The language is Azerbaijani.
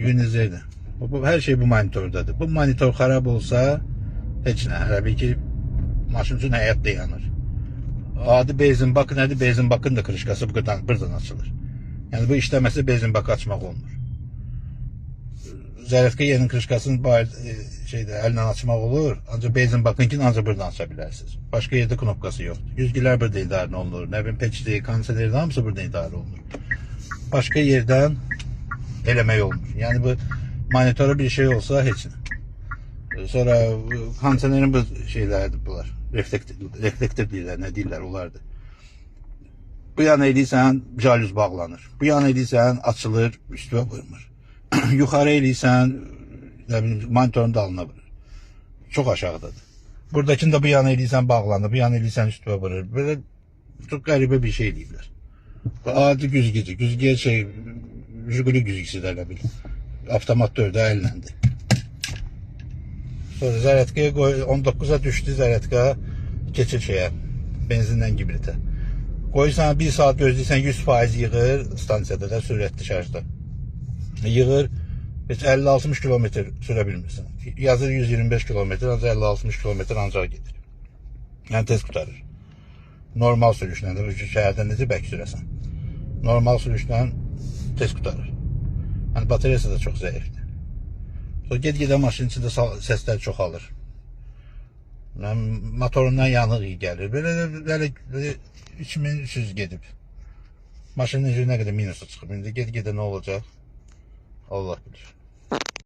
Unizerdir. Bu, hər şey bu monitordadır. Bu monitor xarab olsa heç nə, hələ bir ki maşın üçün həyat dayanır. Adi benzin bakı nədir? Benzin bakın da krişkası bu kadar buradan açılır. Yəni bu işləməsə benzin bakı açmaq olmur. Zaryadka yerinin krişkasını bayır, şeydə əllə açmaq olur. Ancaq benzin bakınkini ancaq buradan aça bilərsiniz. Başqa yerdə knopkası yoxdur. Güzgülər burada idarə olunur. Nə bilim peçli, kondisioner hamısı burada idarə olunur. Başqa yerdən eləmək olmur. Yəni bu monitora bir şey olsa heç nə. Sonra kondisionerin bu şeylərdir bunlar. Reflektor deyirlər, nə deyirlər, onlardır. Bu yana eləyirsən, jalüz bağlanır. Bu yana eləyirsən, açılır, üstünə vurmur. Yuxarı eləyirsən, nə bilim, monitorun dalına vurur. Çox aşağıdadır. Buradakını da bu yana eləyirsən bağlanır, bu yana eləyirsən üstünə vurur. Belə çox qəribə bir şey eləyiblər. Bu adi güzgüdür. Güzgüyə şey, Jiguli güzgüsü də elə bil. Avtomat deyil də, əlləndi. Sonra zaryadkaya qoy, 19-a düşdü zaryadka, keçir şeyə, benzindən gibritə. Qoyursan, bir saat gözləyirsən, 100% yığır stansiyada da sürətli şarjda. Yığır, heç 50-60 kilometr sürə bilmirsən. Yazır 125 kilometr, ancaq 50-60 kilometr ancaq gedir. Yəni tez qurtarır. Normal sürüşlə də, bu şəhərdə necə bərk sürəsən. Normal sürüşlə tez qurtarır. Yəni batareyası da çox zəifdir. Sonra get-gedə maşının içində səslər çoxalır. Yəni, motorundan yanıq iyi gəlir. Belə belə, belə 3300 gedib. Maşının nə qədər minusa çıxıb. İndi get-gedə nə olacaq? Allah bilir.